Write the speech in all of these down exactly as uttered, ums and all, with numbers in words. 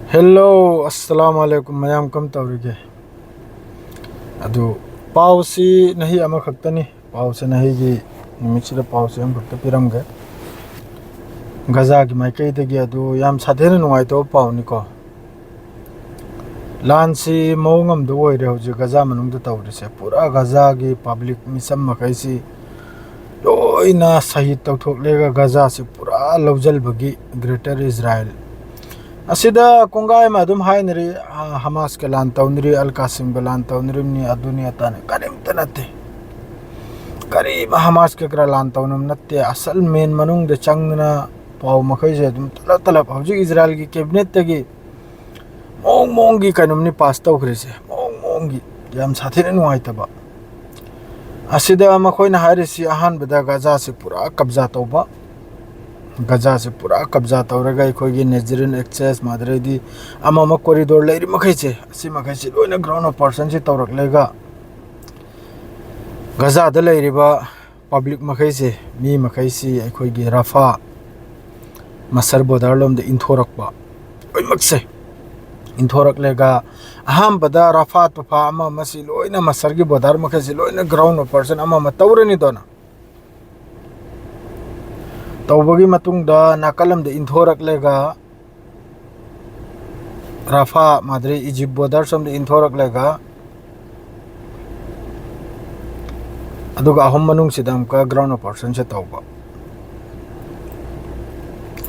Hello, ꯑꯁꯂꯥꯃꯨ ꯑꯂꯥꯏꯀꯨꯝ ꯃꯌꯥꯝ, ꯀꯝ ꯇꯧꯔꯤꯒꯦ? ꯑꯗꯨ ꯄꯥꯎꯁꯤ ꯅꯍꯤ ꯑꯃꯈꯛꯇꯅꯤ, ꯄꯥꯎꯁꯤ ꯅꯍꯤꯒꯤ ꯅꯨꯃꯤꯠꯁꯤꯗ ꯄꯥꯎꯁꯤ ꯑꯃꯈꯛꯇ ꯄꯤꯔꯝꯒꯦ꯫ ꯒꯖꯥꯒꯤ ꯃꯥꯏꯀꯩꯗꯒꯤ ꯑꯗꯨ ꯌꯥꯝ ꯁꯥꯊꯤꯅ ꯅꯨꯡꯉꯥꯏꯇꯕ ꯄꯥꯎꯅꯤꯀꯣ꯫ ꯂꯥꯟꯁꯤ ꯃꯑꯣꯡ ꯑꯃꯗ ꯑꯣꯏꯔꯦ ꯍꯧꯖꯤꯛ ꯒꯖꯥ ꯃꯅꯨꯡꯗ ꯇꯧꯔꯤꯁꯦ꯫ ꯄꯨꯔꯥ ꯒꯖꯥꯒꯤ ꯄꯕ꯭ꯂꯤꯛ ꯃꯤꯆꯝ ꯃꯈꯩꯁꯤ ꯂꯣꯏꯅ ꯁꯍꯤꯗ ꯇꯧꯊꯣꯛꯂꯦꯒ ꯒꯖꯥꯁꯤ ꯄꯨꯔꯥ ꯂꯧꯁꯤꯟꯕꯒꯤ ꯒ꯭ꯔꯦꯇꯔ ꯏꯖꯔꯥꯏꯜ ꯑꯁꯤꯗ ꯀꯣꯡꯒꯥꯏ ꯑꯃ ꯑꯗꯨꯝ ꯍꯥꯏꯅꯔꯤ, ꯑ, ꯍꯃꯥꯁꯀ ꯂꯥꯟ ꯇꯧꯅꯔꯤ, ꯑꯜ ꯀꯥꯁꯤꯝꯒ ꯂꯥꯟ ꯇꯧꯅꯔꯤꯕꯅꯤ, ꯑꯗꯨꯅꯤ ꯑꯇꯥꯅꯤ꯫ ꯀꯔꯤꯝꯇ ꯅꯠꯇꯦ꯫ ꯀꯔꯤꯝ ꯍꯃꯥꯁꯀ ꯈꯔ ꯂꯥꯟ ꯇꯧꯅꯕ ꯅꯠꯇꯦ꯫ ꯑꯁꯜ ꯃꯦꯟ ꯃꯅꯨꯡꯗ ꯆꯪꯗꯅ ꯄꯥꯎ ꯃꯈꯩꯁꯦ ꯑꯗꯨꯝ ꯇꯂꯞ ꯇꯂꯞ ꯍꯧꯖꯤꯛ ꯏꯖꯔꯥꯏꯜꯒꯤ ꯀꯦꯕꯤꯅꯦꯠꯇꯒꯤ ꯃꯑꯣꯡ ꯃꯑꯣꯡꯒꯤ ꯀꯩꯅꯣꯝꯅꯤ ꯄꯥꯁ ꯇꯧꯈ꯭ꯔꯤꯁꯦ, ꯃꯑꯣꯡ ꯃꯑꯣꯡꯒꯤ꯫ ꯌꯥꯝ ꯁꯥꯊꯤꯅ ꯅꯨꯡꯉꯥꯏꯇꯕ꯫ ꯑꯁꯤꯗ ꯃꯈꯣꯏꯅ ꯍꯥꯏꯔꯤꯁꯤ ꯑꯍꯥꯟꯕꯗ ꯒꯖꯥꯁꯤ ꯄꯨꯔꯥ ꯀꯕꯖꯥ ꯇꯧꯕ, ꯒꯖꯥꯁꯤ ꯄꯨꯔꯥ ꯀꯕꯖꯥ ꯇꯧꯔꯒ ꯑꯩꯈꯣꯏꯒꯤ ꯅꯦꯖꯔꯤꯟ ꯑꯦꯛꯁꯦꯁ, ꯃꯥꯗꯔꯦꯗꯤ ꯑꯃ ꯑꯃ ꯀꯣꯔꯤꯗꯣꯔ ꯂꯩꯔꯤ ꯃꯈꯩꯁꯦ, ꯑꯁꯤ ꯃꯈꯩꯁꯤ ꯂꯣꯏꯅ ꯒ꯭ꯔꯥꯎꯟ ꯑꯣꯄꯔꯦꯁꯟꯁꯤ ꯇꯧꯔꯛꯂꯒ ꯒꯖꯥꯗ ꯂꯩꯔꯤꯕ ꯄꯕ꯭ꯂꯤꯛ ꯃꯈꯩꯁꯤ, ꯃꯤ ꯃꯈꯩꯁꯤ ꯑꯩꯈꯣꯏꯒꯤ ꯔꯐꯥ ꯃꯁꯔ ꯕꯣꯔꯗꯔ ꯂꯣꯝꯗ ꯏꯟꯊꯣꯔꯛꯄ ꯂꯣꯏꯅꯃꯛꯁꯦ ꯏꯟꯊꯣꯔꯛꯂꯒ ꯑꯍꯥꯟꯕꯗ ꯔꯐꯥ ꯇꯨꯐꯥ ꯑꯃ ꯑꯃꯁꯤ ꯂꯣꯏꯅ ꯃꯁꯔꯒꯤ ꯕꯣꯔꯗꯔ ꯃꯈꯩꯁꯤ ꯂꯣꯏꯅ ꯒ꯭ꯔꯥꯎꯟ ꯑꯣꯄꯔꯦꯁꯟ ꯑꯃ ꯑꯃ ꯇꯧꯔꯅꯤꯗꯅ꯫ ꯇꯧꯕꯒꯤ ꯃꯇꯨꯡꯗ ꯅꯥꯀꯜ ꯑꯃꯗ ꯏꯟꯊꯣꯔꯛꯂꯒ ꯔꯥꯐꯥ ꯃꯥꯗ꯭ꯔꯤ ꯏꯖꯤꯞ ꯕꯣꯔꯗꯔ ꯁꯣꯝꯗ ꯏꯟꯊꯣꯔꯛꯂꯒ ꯑꯗꯨꯒ ꯑꯍꯨꯝ ꯃꯅꯨꯡꯁꯤꯗ ꯑꯃꯨꯛꯀ ꯒ꯭ꯔꯥꯎꯟ ꯑꯣꯄꯔꯦꯁꯟꯁꯦ ꯇꯧꯕ꯫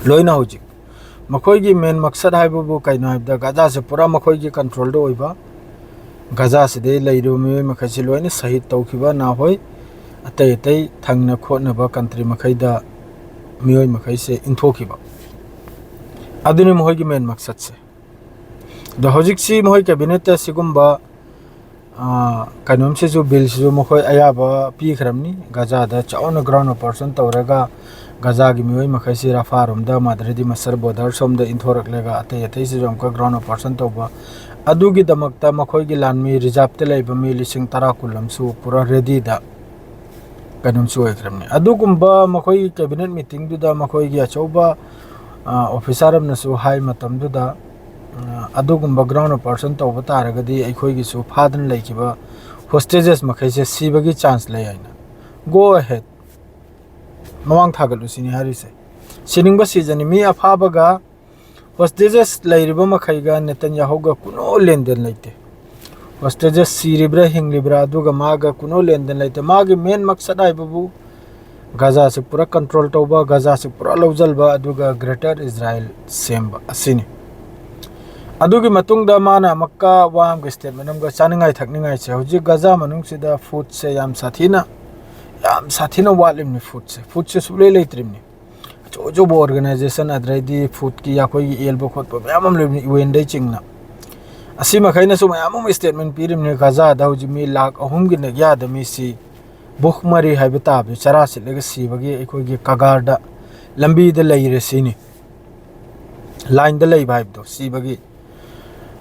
ꯂꯣꯏꯅ ꯍꯧꯖꯤꯛ ꯃꯈꯣꯏꯒꯤ ꯃꯦꯟ ꯃꯛꯁꯠ ꯍꯥꯏꯕꯕꯨ ꯀꯩꯅꯣ ꯍꯥꯏꯕꯗ ꯒꯖꯥꯁꯦ ꯄꯨꯔꯥ ꯃꯈꯣꯏꯒꯤ ꯀꯟꯇ꯭ꯔꯣꯜꯗ ꯑꯣꯏꯕ, ꯒꯖꯥꯁꯤꯗ ꯂꯩꯔꯤꯕ ꯃꯤꯑꯣꯏ ꯃꯈꯩꯁꯤ ꯂꯣꯏꯅ ꯁꯍꯤꯗ ꯇꯧꯈꯤꯕ ꯅꯍꯥꯟꯋꯥꯏ꯫ ꯑꯇꯩ ꯑꯇꯩ ꯊꯪꯅ ꯈꯣꯠꯅꯕ ꯀꯟꯇ꯭ꯔꯤ ꯃꯈꯩꯗ ꯃꯤꯑꯣꯏ ꯃꯈꯩꯁꯦ ꯏꯟꯊꯣꯛꯈꯤꯕ, ꯑꯗꯨꯅꯤ ꯃꯈꯣꯏꯒꯤ ꯃꯦꯟ ꯃꯛꯁꯠꯁꯦ꯫ ꯑꯗꯣ ꯍꯧꯖꯤꯛꯁꯤ ꯃꯈꯣꯏ ꯀꯦꯕꯤꯅꯦꯠꯇ ꯁꯤꯒꯨꯝꯕ, ꯑꯥ, ꯀꯩꯅꯣꯝꯁꯤꯁꯨ, ꯕꯤꯜꯁꯤꯁꯨ ꯃꯈꯣꯏ ꯑꯌꯥꯕ ꯄꯤꯈ꯭ꯔꯕꯅꯤ꯫ ꯒꯖꯥꯗ ꯆꯥꯎꯅ ꯒ꯭ꯔꯥꯎꯟ ꯑꯣꯄꯔꯦꯁꯟ ꯇꯧꯔꯒ ꯒꯖꯥꯒꯤ ꯃꯤꯑꯣꯏ ꯃꯈꯩꯁꯤ ꯔꯐꯥꯔꯣꯝꯗ, ꯃꯥꯗ꯭ꯔꯗꯤ ꯃꯁꯔ ꯕꯣꯔꯗꯔ ꯁꯣꯝꯗ ꯏꯟꯊꯣꯔꯛꯂꯒ ꯑꯇꯩ ꯑꯇꯩꯁꯤꯁꯨ ꯑꯃꯨꯛꯀ ꯒ꯭ꯔꯥꯎꯟ ꯑꯣꯄꯔꯦꯁꯟ ꯇꯧꯕ꯫ ꯑꯗꯨꯒꯤꯗꯃꯛꯇ ꯃꯈꯣꯏꯒꯤ ꯂꯥꯟꯃꯤ, ꯔꯤꯖꯥꯞꯇ ꯂꯩꯕ ꯃꯤ ꯂꯤꯁꯤꯡ ꯇꯔꯥ ꯀꯨꯟ ꯑꯃꯁꯨ ꯄꯨꯔꯥ ꯔꯦꯗꯤꯗ ꯀꯩꯅꯣꯝꯁꯨ ꯑꯣꯏꯈ꯭ꯔꯕꯅꯤ꯫ ꯑꯗꯨꯒꯨꯝꯕ ꯃꯈꯣꯏꯒꯤ ꯀꯦꯕꯤꯅꯦꯠ ꯃꯤꯇꯤꯡꯗꯨꯗ ꯃꯈꯣꯏꯒꯤ ꯑꯆꯧꯕ, ꯑ, ꯑꯣꯐꯤꯁꯥꯔ ꯑꯃꯅꯁꯨ ꯍꯥꯏ ꯃꯇꯝꯗꯨꯗ, ꯑꯗꯨꯒꯨꯝꯕ ground operation ꯇꯧꯕ ꯇꯥꯔꯒꯗꯤ ꯑꯩꯈꯣꯏꯒꯤꯁꯨ ꯐꯥꯗꯨꯅ ꯂꯩꯈꯤꯕ hostages ꯃꯈꯩꯁꯦ ꯁꯤꯕꯒꯤ chance ꯂꯩ ꯍꯥꯏꯅ꯫ Go ahead, ꯃꯃꯥꯡ ꯊꯥꯒꯠꯂꯨ ꯁꯤꯅꯤ ꯍꯥꯏꯔꯤꯁꯦ꯫ ꯁꯤꯅꯤꯡꯕ ꯁꯤꯖꯅꯤ꯫ ꯃꯤ ꯑꯐꯥꯕꯒ hostages ꯂꯩꯔꯤꯕ ꯃꯈꯩꯒ ꯅꯦꯇꯟꯌꯥꯍꯨꯒ ꯀꯨꯅꯣ ꯂꯦꯟꯗꯦꯟ ꯂꯩꯇꯦ꯫ Hostages ꯁꯤꯔꯤꯕ꯭ꯔꯥ ꯍꯤꯡꯂꯤꯕ꯭ꯔꯥ, ꯑꯗꯨꯒ ꯃꯥꯒ ꯀꯨꯅꯣ ꯂꯦꯟꯗꯦꯟ ꯂꯩꯇꯦ꯫ ꯃꯥꯒꯤ main ꯃꯛꯁꯠ ꯍꯥꯏꯕꯕꯨ ꯒꯖꯥꯁꯤ ꯄꯨꯔꯥ control ꯇꯧꯕ, ꯒꯖꯥꯁꯤ ꯄꯨꯔꯥ ꯂꯧꯁꯤꯟꯕ, ꯑꯗꯨꯒ greater Israel ꯁꯦꯝꯕ ꯑꯁꯤꯅꯤ꯫ ꯑꯗꯨꯒꯤ ꯃꯇꯨꯡꯗ ꯃꯥꯅ ꯑꯃꯨꯛꯀ ꯋꯥ ꯑꯃꯒ statement ꯑꯃꯒ, ꯆꯥꯅꯤꯡꯉꯥꯏ ꯊꯛꯅꯤꯡꯉꯥꯏꯁꯦ ꯍꯧꯖꯤꯛ ꯒꯖꯥ ꯃꯅꯨꯡꯁꯤꯗ foodꯁꯦ ꯌꯥꯝ ꯁꯥꯊꯤꯅ, ꯌꯥꯝ ꯁꯥꯊꯤꯅ ꯋꯥꯠꯂꯤꯕꯅꯤ꯫ Foodꯁꯦ, foodꯁꯦ ꯁꯨꯛꯂꯩ ꯂꯩꯇ꯭ꯔꯤꯕꯅꯤ꯫ ꯑꯆꯧ ꯑꯆꯧꯕ organization, ꯑꯗꯨꯗꯩꯗꯤ foodꯀꯤ ꯑꯩꯈꯣꯏꯒꯤ ꯌꯦꯜꯕ ꯈꯣꯠꯄ ꯃꯌꯥꯝ ꯑꯃ ꯂꯩꯕꯅꯤ, UNꯗꯩ ꯆꯤꯡꯅ꯫ ꯑꯁꯤ ꯃꯈꯩꯅꯁꯨ ꯃꯌꯥꯝ ꯑꯃ statement ꯄꯤꯔꯤꯕꯅꯤ꯫ ꯒꯖꯥꯗ ꯍꯧꯖꯤꯛ ꯃꯤ ꯂꯥꯈ ꯑꯍꯨꯝꯒꯤ ꯅꯦꯛꯌꯥꯗ ꯃꯤꯁꯤ ꯚꯨꯈꯃꯔꯤ ꯍꯥꯏꯕ ꯇꯥꯕꯁꯤ, ꯆꯔꯥ ꯁꯤꯠꯂꯒ ꯁꯤꯕꯒꯤ ꯑꯩꯈꯣꯏꯒꯤ ꯀꯒꯥꯔꯗ, ꯂꯝꯕꯤꯗ ꯂꯩꯔꯦ ꯁꯤꯅꯤ꯫ Lineꯗ ꯂꯩꯕ ꯍꯥꯏꯕꯗꯣ ꯁꯤꯕꯒꯤ꯫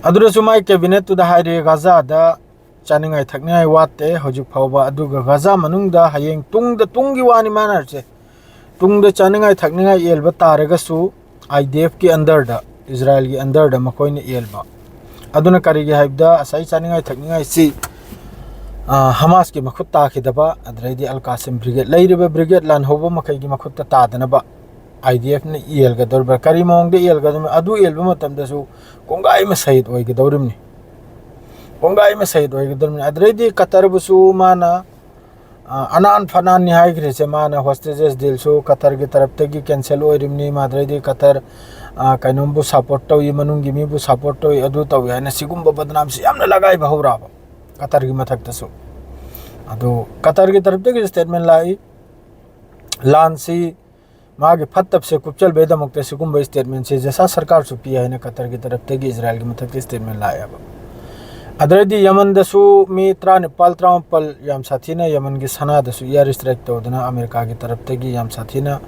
ꯑꯗꯨꯗꯁꯨ ꯃꯥꯏ cabinetꯇꯨꯗ ꯍꯥꯏꯔꯦ, ꯒꯖꯥꯗ ꯆꯥꯅꯤꯡꯉꯥꯏ ꯊꯛꯅꯤꯡꯉꯥꯏ ꯋꯥꯠꯇꯦ ꯍꯧꯖꯤꯛ ꯐꯥꯎꯕ꯫ ꯑꯗꯨꯒ ꯒꯖꯥ ꯃꯅꯨꯡꯗ ꯍꯌꯦꯡ ꯇꯨꯡꯗ, ꯇꯨꯡꯒꯤ ꯋꯥꯅꯤ ꯃꯥꯅ ꯍꯥꯏꯔꯤꯁꯦ, ꯇꯨꯡꯗ ꯆꯥꯅꯤꯡꯉꯥꯏ ꯊꯛꯅꯤꯡꯉꯥꯏ ꯌꯦꯜꯕ ꯇꯥꯔꯒꯁꯨ IDFꯀꯤ underꯗ, ꯏꯖꯔꯥꯏꯜꯒꯤ underꯗ ꯃꯈꯣꯏꯅ ꯌꯦꯜꯕ꯫ ꯑꯗꯨꯅ ꯀꯔꯤꯒꯤ ꯍꯥꯏꯕꯗ ꯉꯁꯥꯏ ꯆꯥꯅꯤꯡꯉꯥꯏ ꯊꯛꯅꯤꯡꯉꯥꯏꯁꯤ, ꯑ, ꯍꯃꯥꯁꯀꯤ ꯃꯈꯨꯠ ꯇꯥꯈꯤꯗꯕ, ꯑꯗꯨꯗꯩꯗꯤ ꯑꯜ ꯀꯥꯁꯤꯝ brigade, ꯂꯩꯔꯤꯕ brigade ꯂꯥꯟꯍꯧꯕ ꯃꯈꯩꯒꯤ ꯃꯈꯨꯠꯇ ꯇꯥꯗꯅꯕ IDFꯅ ꯌꯦꯜꯒꯗꯧꯔꯤꯕ꯭ꯔꯥ? ꯀꯔꯤ ꯃꯑꯣꯡꯗ ꯌꯦꯜꯒꯗꯧꯔꯤꯕ꯭ꯔꯥ? ꯑꯗꯨ ꯌꯦꯜꯕ ꯃꯇꯝꯗꯁꯨ ꯀꯣꯡꯒꯥꯏ ꯑꯃ ꯁꯍꯤꯗ ꯑꯣꯏꯒꯗꯧꯔꯤꯕꯅꯤ꯫ ꯀꯣꯡꯒꯥꯏ ꯑꯃ ꯁꯍꯤꯗ ꯑꯣꯏꯒꯗꯧꯔꯤꯕꯅꯤ꯫ ꯑꯗꯨꯗꯩꯗꯤ ꯀꯇꯔꯕꯨꯁꯨ ꯃꯥꯅ, ꯑ, ꯑꯅꯥꯟ ꯐꯅꯥꯟꯅꯤ ꯍꯥꯏꯈ꯭ꯔꯤꯁꯦ꯫ ꯃꯥꯅ hostages dealꯁꯨ ꯀꯇꯔꯒꯤ ꯇꯔꯞꯇꯒꯤ cancel ꯑꯣꯏꯔꯤꯕꯅꯤ꯫ ꯃꯥꯗ꯭ꯔꯩꯗꯤ ꯀꯇꯔ, ꯑ, ꯀꯩꯅꯣꯝꯕꯨ support ꯇꯧꯏ, ꯃꯅꯨꯡꯒꯤ ꯃꯤꯕꯨ support ꯇꯧꯏ, ꯑꯗꯨ ꯇꯧꯏ ꯍꯥꯏꯅ ꯁꯤꯒꯨꯝꯕ ꯕꯗꯅꯥꯝꯁꯤ ꯌꯥꯝꯅ ꯂꯒꯥꯏꯕ ꯍꯧꯔꯛꯑꯕ ꯀꯇꯔꯒꯤ ꯃꯊꯛꯇꯁꯨ꯫ ꯑꯗꯨ ꯀꯇꯔꯒꯤ ꯇꯔꯞꯇꯒꯤ statement ꯂꯥꯛꯏ, ꯂꯥꯟꯁꯤ ꯃꯥꯒꯤ ꯐꯠꯇꯕꯁꯦ ꯀꯨꯞꯆꯜꯕꯩꯗꯃꯛꯇ ꯁꯤꯒꯨꯝꯕ statementꯁꯦ ꯖꯁꯥ ꯁꯔꯀꯥꯔꯁꯨ ꯄꯤ ꯍꯥꯏꯅ ꯀꯇꯔꯒꯤ ꯇꯔꯞꯇꯒꯤ ꯏꯖꯔꯥꯏꯜꯒꯤ ꯃꯊꯛꯇ statement ꯂꯥꯛꯑꯦꯕ꯫ ꯑꯗꯨꯗꯩꯗꯤ ꯌꯃꯟꯗꯁꯨ ꯃꯤ ꯇꯔꯥꯅꯤꯄꯥꯜ, ꯇꯔꯥꯃꯥꯄꯜ ꯌꯥꯝ ꯁꯥꯊꯤꯅ ꯌꯃꯟꯒꯤ ꯁꯅꯥꯗꯁꯨ air strike ꯇꯧꯗꯅ ꯑꯃꯦꯔꯤꯀꯥꯒꯤ ꯇꯔꯞꯇꯒꯤ ꯌꯥꯝ ꯁꯥꯊꯤꯅ,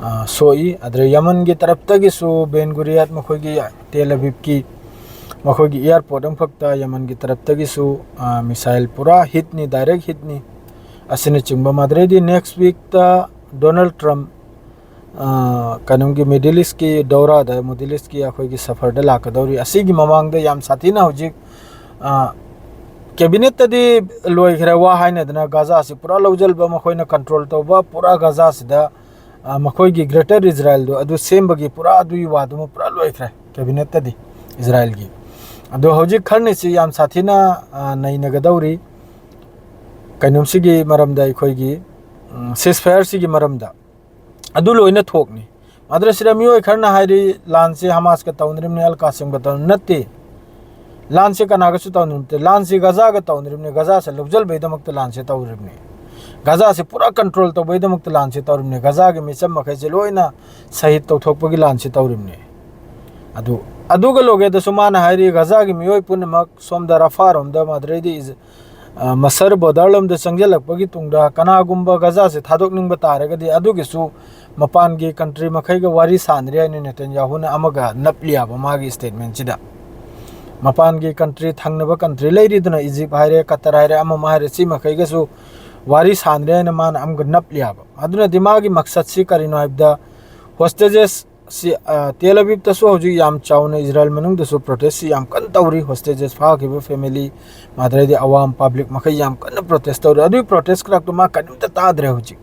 ꯑ, ꯁꯣꯛꯏ꯫ ꯑꯗꯨꯗ ꯌꯃꯟꯒꯤ ꯇꯔꯞꯇꯒꯤꯁꯨ ꯕꯦꯟ ꯒꯨꯔꯤꯌꯥꯠ ꯃꯈꯣꯏꯒꯤ ꯇꯦꯜ ꯑꯕꯤꯕꯀꯤ ꯃꯈꯣꯏꯒꯤ airport ꯑꯃꯈꯛꯇ ꯌꯃꯟꯒꯤ ꯇꯔꯞꯇꯒꯤꯁꯨ, ꯑ, missile ꯄꯨꯔꯥ hitꯅꯤ, direct hitꯅꯤ ꯑꯁꯤꯅꯆꯤꯡꯕ꯫ ꯃꯗꯨꯗꯩꯗꯤ next weekꯇ ꯗꯣꯅꯥꯜꯗ ꯇ꯭ꯔꯝꯞ ꯑ, ꯀꯩꯅꯣꯒꯤ Middle Eastꯀꯤ ꯗꯧꯔꯥꯗ, Middle Eastꯀꯤ ꯑꯩꯈꯣꯏꯒꯤ ꯁꯐꯔꯗ ꯂꯥꯛꯀꯗꯧꯔꯤ꯫ ꯑꯁꯤꯒꯤ ꯃꯃꯥꯡꯗ ꯌꯥꯝ ꯁꯥꯊꯤꯅ ꯍꯧꯖꯤꯛ, ꯑ, cabinetꯇꯗꯤ ꯂꯣꯏꯈ꯭ꯔꯦ, ꯋꯥ ꯍꯥꯏꯅꯗꯅ ꯒꯥꯖꯥꯁꯤ ꯄꯨꯔꯥ ꯂꯧꯁꯤꯟꯕ, ꯃꯈꯣꯏꯅ control ꯇꯧꯕ, ꯄꯨꯔꯥ ꯒꯥꯖꯥꯁꯤꯗ, ꯑ, ꯃꯈꯣꯏꯒꯤ Greater Israelꯗꯣ ꯑꯗꯨ ꯁꯦꯝꯕꯒꯤ ꯄꯨꯔꯥ ꯑꯗꯨꯒꯤ ꯋꯥꯗꯨꯃ ꯄꯨꯔꯥ ꯂꯣꯏꯈ꯭ꯔꯦ cabinetꯇꯗꯤ ꯏꯖꯔꯥꯏꯜꯒꯤ꯫ ꯑꯗꯣ ꯍꯧꯖꯤꯛ ꯈꯔꯅꯤꯁꯤ ꯌꯥꯝ ꯁꯥꯊꯤꯅ, ꯑ, ꯅꯩꯅꯒꯗꯧꯔꯤ ꯀꯩꯅꯣꯝꯁꯤꯒꯤ ꯃꯔꯝꯗ, ꯑꯩꯈꯣꯏꯒꯤ, ꯎꯝ, ceasefireꯁꯤꯒꯤ ꯃꯔꯝꯗ꯫ ꯑꯗꯨ ꯂꯣꯏꯅ ꯊꯣꯛꯅꯤ꯫ ꯃꯗꯨꯗ ꯁꯤꯗ ꯃꯤꯑꯣꯏ ꯈꯔꯅ ꯍꯥꯏꯔꯤ, ꯂꯥꯟꯁꯦ ꯍꯃꯥꯁꯀ ꯇꯧꯅꯔꯤꯕꯅꯤ, ꯑꯜ ꯀꯥꯁꯤꯝꯒ ꯇꯧꯅꯔꯤꯕꯅꯤ꯫ ꯅꯠꯇꯦ, ꯂꯥꯟꯁꯦ ꯀꯅꯥꯒꯁꯨ ꯇꯧꯅꯔꯤꯕ ꯅꯠꯇꯦ, ꯂꯥꯟꯁꯦ ꯒꯖꯥꯒ ꯇꯧꯅꯔꯤꯕꯅꯤ꯫ ꯒꯖꯥꯁꯦ ꯂꯧꯁꯤꯟꯕꯒꯤꯗꯃꯛꯇ ꯂꯥꯟꯁꯦ ꯇꯧꯔꯤꯕꯅꯤ꯫ ꯒꯖꯥꯁꯦ ꯄꯨꯔꯥ control ꯇꯧꯕꯒꯤꯗꯃꯛꯇ ꯂꯥꯟꯁꯦ ꯇꯧꯔꯤꯕꯅꯤ꯫ ꯒꯖꯥꯒꯤ ꯃꯤꯆꯝ ꯃꯈꯩꯁꯦ ꯂꯣꯏꯅ ꯁꯍꯤꯗ ꯇꯧꯊꯣꯛꯄꯒꯤ ꯂꯥꯟꯁꯦ ꯇꯧꯔꯤꯕꯅꯤ꯫ ꯑꯗꯨ, ꯑꯗꯨꯒ ꯂꯣꯏꯒꯦꯗꯁꯨ ꯃꯥꯅ ꯍꯥꯏꯔꯤ, ꯒꯖꯥꯒꯤ ꯃꯤꯑꯣꯏ ꯄꯨꯝꯅꯃꯛ ꯁꯣꯝꯗ ꯔꯐꯥꯔꯣꯝꯗ, ꯃꯗꯨꯗꯩꯗꯤ ꯏꯖ-, ꯑ, ꯃꯁꯔ border ꯂꯣꯝꯗ ꯆꯪꯁꯤꯜꯂꯛꯄꯒꯤ ꯇꯨꯡꯗ ꯀꯅꯥꯒꯨꯝꯕ ꯒꯖꯥꯁꯦ ꯊꯥꯗꯣꯛꯅꯤꯡꯕ ꯇꯥꯔꯒꯗꯤ ꯑꯗꯨꯒꯤꯁꯨ ꯃꯄꯥꯟꯒꯤ country ꯃꯈꯩꯒ ꯋꯥꯔꯤ ꯁꯥꯅꯔꯤ ꯍꯥꯏꯅ ꯅꯦꯇꯟꯌꯥꯍꯨꯅ ꯑꯃꯒ ꯅꯞꯂꯤ ꯍꯥꯏꯕ ꯃꯥꯒꯤ statementꯁꯤꯗ꯫ ꯃꯄꯥꯟꯒꯤ country, ꯊꯪꯅꯕ country ꯂꯩꯔꯤꯗꯨꯅ ꯏꯖꯤꯞ ꯍꯥꯏꯔꯦ, ꯀꯇꯔ ꯍꯥꯏꯔꯦ, ꯑꯃ ꯑꯃ ꯍꯥꯏꯔꯦ, ꯁꯤ ꯃꯈꯩꯒꯁꯨ ꯋꯥꯔꯤ ꯁꯥꯅꯔꯦ ꯍꯥꯏꯅ ꯃꯥꯅ ꯑꯃꯒ ꯅꯞꯂꯤ ꯍꯥꯏꯕ꯫ ꯑꯗꯨꯅꯗꯤ ꯃꯥꯒꯤ ꯃꯛꯁꯠꯁꯤ ꯀꯔꯤꯅꯣ ꯍꯥꯏꯕꯗ, hostages ꯁꯤ, ꯑ, ꯇꯦꯜ ꯑꯕꯤꯕꯇꯁꯨ ꯍꯧꯖꯤꯛ ꯌꯥꯝ ꯆꯥꯎꯅ ꯏꯖꯔꯥꯏꯜ ꯃꯅꯨꯡꯗꯁꯨ protest ꯁꯤ ꯌꯥꯝ ꯀꯟꯅ ꯇꯧꯔꯤ꯫ Hostages ꯐꯥꯈꯤꯕ family, ꯃꯗꯨꯗꯩꯗꯤ ꯑꯋꯥꯝ public ꯃꯈꯩ ꯌꯥꯝ ꯀꯟꯅ protest ꯇꯧꯔꯤ꯫ ꯑꯗꯨꯒꯤ protest ꯈꯔꯛꯇꯣ ꯃꯥ ꯀꯔꯤꯝꯇ ꯇꯥꯗ꯭ꯔꯦ ꯍꯧꯖꯤꯛ꯫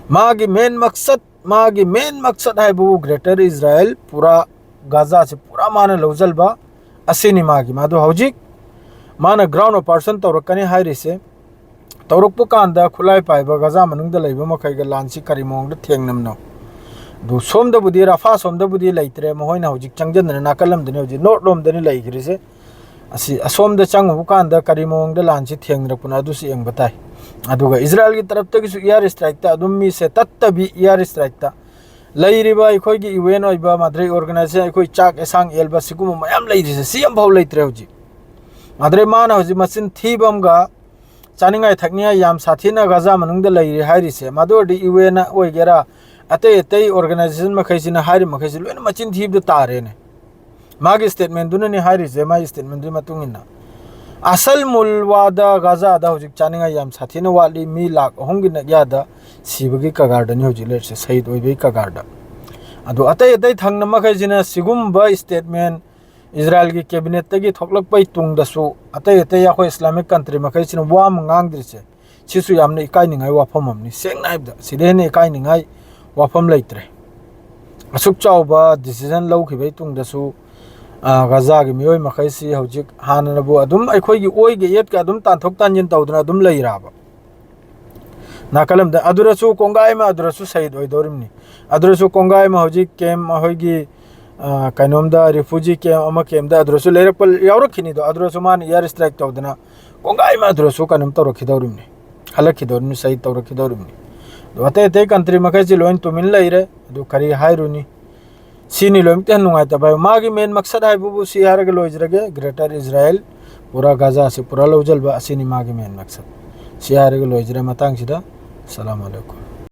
ꯃꯥꯒꯤ main ꯃꯛꯁꯠ, ꯃꯥꯒꯤ main ꯃꯛꯁꯠ ꯍꯥꯏꯕꯕꯨ Greater Israel ꯄꯨꯔꯥ, ꯒꯥꯖꯥꯁꯤ ꯄꯨꯔꯥ ꯃꯥꯅ ꯂꯧꯁꯤꯟꯕ ꯑꯁꯤꯅꯤ ꯃꯥꯒꯤ꯫ ꯃꯗꯨ ꯍꯧꯖꯤꯛ ꯃꯥꯅ ground operation ꯇꯧꯔꯛꯀꯅꯤ ꯍꯥꯏꯔꯤꯁꯦ꯫ ꯇꯧꯔꯛꯄ ꯀꯥꯟꯗ ꯈꯨꯠꯂꯥꯏ ꯄꯥꯏꯕ ꯒꯖꯥ ꯃꯅꯨꯡꯗ ꯂꯩꯕ ꯃꯈꯩꯒ ꯂꯥꯟꯁꯤ ꯀꯔꯤ ꯃꯑꯣꯡꯗ ꯊꯦꯡꯅꯕꯅꯣ? ꯑꯗꯨ ꯁꯣꯝꯗꯕꯨꯗꯤ, ꯔꯐꯥ ꯁꯣꯝꯗꯕꯨꯗꯤ ꯂꯩꯇ꯭ꯔꯦ, ꯃꯈꯣꯏꯅ ꯍꯧꯖꯤꯛ ꯆꯪꯁꯤꯟꯗꯅ ꯅꯥꯀꯜ ꯑꯃꯗꯅꯤ, ꯍꯧꯖꯤꯛ north ꯂꯣꯝꯗꯅꯤ ꯂꯩꯈ꯭ꯔꯤꯁꯦ꯫ ꯑꯁꯤ ꯑꯁꯣꯝꯗ ꯆꯪꯉꯨꯕ ꯀꯥꯟꯗ ꯀꯔꯤ ꯃꯑꯣꯡꯗ ꯂꯥꯟꯁꯤ ꯊꯦꯡꯅꯔꯛꯄꯅꯣ ꯑꯗꯨꯁꯨ ꯌꯦꯡꯕ ꯇꯥꯏ꯫ ꯑꯗꯨꯒ ꯏꯖꯔꯥꯏꯜꯒꯤ ꯇꯔꯞꯇꯒꯤꯁꯨ air strikeꯇ ꯑꯗꯨꯝ ꯃꯤꯁꯦ ꯇꯠꯇꯕꯤ air strikeꯇ ꯂꯩꯔꯤꯕ ꯑꯩꯈꯣꯏꯒꯤ U N ꯑꯣꯏꯕ ꯃꯗꯨꯗꯩ organization, ꯑꯩꯈꯣꯏ ꯆꯥꯛ ꯑꯦꯁꯥꯡ ꯑꯦꯜꯕ ꯁꯤꯒꯨꯝꯕ ꯃꯌꯥꯝ ꯂꯩꯔꯤꯁꯦ, ꯁꯤ ꯑꯃꯐꯥꯎ ꯂꯩꯇ꯭ꯔꯦ ꯍꯧꯖꯤꯛ꯫ ꯃꯗꯨꯗꯩ ꯃꯥꯅ ꯍꯧꯖꯤꯛ ꯃꯆꯤꯟ ꯊꯤꯕ ꯑꯃꯒ ꯆꯥꯅꯤꯡꯉꯥꯏ ꯊꯛꯅꯤꯡꯉꯥꯏ ꯌꯥꯝ ꯁꯥꯊꯤꯅ ꯒꯥꯖꯥ ꯃꯅꯨꯡꯗ ꯂꯩꯔꯤ ꯍꯥꯏꯔꯤꯁꯦ, ꯃꯗꯨ ꯑꯣꯏꯔꯗꯤ U N ꯑꯣꯏꯒꯦꯔꯥ, ꯑꯇꯩ ꯑꯇꯩ organization ꯃꯈꯩꯁꯤꯅ ꯍꯥꯏꯔꯤꯕ ꯃꯈꯩꯁꯤ ꯂꯣꯏꯅ ꯃꯆꯤꯟ ꯊꯤꯕꯗ ꯇꯥꯔꯦꯅꯦ꯫ ꯃꯥꯒꯤ statementꯗꯨꯅꯅꯦ ꯍꯥꯏꯔꯤꯁꯦ, ꯃꯥꯒꯤ statementꯗꯨꯒꯤ ꯃꯇꯨꯡ ꯏꯟꯅ꯫ ꯑꯁꯜ ꯃꯨꯜ ꯋꯥꯗ ꯒꯥꯖꯥꯗ ꯍꯧꯖꯤꯛ ꯆꯥꯅꯤꯡꯉꯥꯏ ꯌꯥꯝ ꯁꯥꯊꯤꯅ ꯋꯥꯠꯂꯤ꯫ ꯃꯤ ꯂꯥꯈ ꯑꯍꯨꯝꯒꯤ ꯅꯛꯌꯥꯗ ꯁꯤꯕꯒꯤ ꯀꯒꯥꯔꯗꯅꯤ ꯍꯧꯖꯤꯛ ꯂꯩꯔꯤꯁꯦ, ꯁꯍꯤꯗ ꯑꯣꯏꯕꯒꯤ ꯀꯒꯥꯔꯗ꯫ ꯑꯗꯣ ꯑꯇꯩ ꯑꯇꯩ ꯊꯪꯅ ꯃꯈꯩꯁꯤꯅ ꯁꯤꯒꯨꯝꯕ ꯁ꯭ꯇꯦꯠꯃꯦꯟ ꯏꯖꯔꯥꯏꯜꯒꯤ ꯀꯦꯕꯤꯅꯦꯠꯇꯒꯤ ꯊꯣꯛꯂꯛꯄꯩ ꯇꯨꯡꯗꯁꯨ ꯑꯇꯩ ꯑꯇꯩ ꯑꯩꯈꯣꯏ ꯏꯁꯂꯥꯃꯤꯛ ꯀꯟꯇ꯭ꯔꯤ ꯃꯈꯩꯁꯤꯅ ꯋꯥ ꯑꯃ ꯉꯥꯡꯗ꯭ꯔꯤꯁꯦ, ꯁꯤꯁꯨ ꯌꯥꯝꯅ ꯏꯀꯥꯏꯅꯤꯡꯉꯥꯏ ꯋꯥꯐꯝ ꯑꯃꯅꯤ꯫ ꯁꯦꯡꯅ ꯍꯥꯏꯕꯗ ꯁꯤꯗꯩ ꯍꯦꯟꯅ ꯏꯀꯥꯏꯅꯤꯡꯉꯥꯏ ꯋꯥꯐꯝ ꯂꯩꯇ꯭ꯔꯦ꯫ ꯑꯁꯨꯛ ꯆꯥꯎꯕ ꯗꯤꯁꯤꯖꯟ ꯂꯧꯈꯤꯕꯩ ꯇꯨꯡꯗꯁꯨ, ꯑ, ꯒꯥꯖꯥꯒꯤ ꯃꯤꯑꯣꯏ ꯃꯈꯩꯁꯤ ꯍꯧꯖꯤꯛ ꯍꯥꯟꯅꯅꯕꯨ ꯑꯗꯨꯝ ꯑꯩꯈꯣꯏꯒꯤ ꯑꯣꯏꯒ ꯌꯦꯠꯀ ꯑꯗꯨꯝ ꯇꯥꯟꯊꯣꯛ ꯇꯥꯟꯁꯤꯟ ꯇꯧꯗꯅ ꯑꯗꯨꯝ ꯂꯩꯔꯕ꯫ ꯅꯥꯀꯜ ꯑꯃꯗ ꯑꯗꯨꯗꯁꯨ ꯀꯣꯡꯒꯥꯏ ꯑꯃ ꯑꯗꯨꯗꯁꯨ ꯁꯍꯤꯗ ꯑꯣꯏꯗꯧꯔꯤꯕꯅꯤ꯫ ꯑꯗꯨꯗꯁꯨ ꯀꯣꯡꯒꯥꯏ ꯑꯃ ꯍꯧꯖꯤꯛ ꯀꯦꯝ ꯑꯩꯈꯣꯏꯒꯤ, ꯑ, ꯀꯩꯅꯣꯝꯗ ꯔꯤꯐ꯭ꯌꯨꯖꯤ ꯀꯦꯝ ꯑꯃ ꯀꯦꯝꯗ ꯑꯗꯨꯗꯁꯨ ꯂꯩꯔꯛꯄ ꯌꯥꯎꯔꯛꯈꯤꯅꯤꯗꯣ, ꯑꯗꯨꯗꯁꯨ ꯃꯥꯅ ꯏꯌꯥꯔ ꯁ꯭ꯇ꯭ꯔꯥꯏꯛ ꯇꯧꯗꯅ ꯀꯣꯡꯒꯥꯏ ꯑꯃ ꯑꯗꯨꯗꯁꯨ ꯀꯩꯅꯣꯝ ꯇꯧꯔꯛꯈꯤꯗꯧꯔꯤꯕꯅꯤ, ꯍꯜꯂꯛꯈꯤꯗꯧꯔꯤꯕꯅꯤ, ꯁꯍꯤꯗ ꯇꯧꯔꯛꯈꯤꯗꯧꯔꯤꯕꯅꯤ꯫ ꯑꯗꯣ ꯑꯇꯩ ꯑꯇꯩ ꯀꯟꯇ꯭ꯔꯤ ꯃꯈꯩꯁꯤ ꯂꯣꯏꯅ ꯇꯨꯃꯤꯟ ꯂꯩꯔꯦ꯫ ꯑꯗꯨ ꯀꯔꯤ ꯍꯥꯏꯔꯨꯅꯤ? ꯁꯤꯅꯤ ꯂꯣꯏꯅꯃꯛꯇ ꯍꯦꯟꯅ ꯅꯨꯡꯉꯥꯏꯇꯕ ꯍꯥꯏꯕ꯫ ꯃꯥꯒꯤ ꯃꯦꯟ ꯃꯛꯁꯠ ꯍꯥꯏꯕꯕꯨ ꯁꯤ ꯍꯥꯏꯔꯒ ꯂꯣꯏꯖꯔꯒꯦ, ꯒ꯭ꯔꯦꯇꯔ ꯏꯖꯔꯥꯌꯦꯜ, ꯄꯨꯔꯥ ꯒꯥꯖꯥꯁꯤ ꯄꯨꯔꯥ ꯂꯧꯁꯤꯟꯕ, ꯑꯁꯤꯅꯤ ꯃꯥꯒꯤ ꯃꯦꯟ ꯃꯛꯁꯠ꯫ ꯁꯤ ꯍꯥꯏꯔꯒ ꯂꯣꯏꯖꯔꯦ ꯃꯇꯥꯡꯁꯤꯗ꯫ ꯑꯁꯂꯥꯃꯨ ꯑꯂꯩꯀꯨꯝ꯫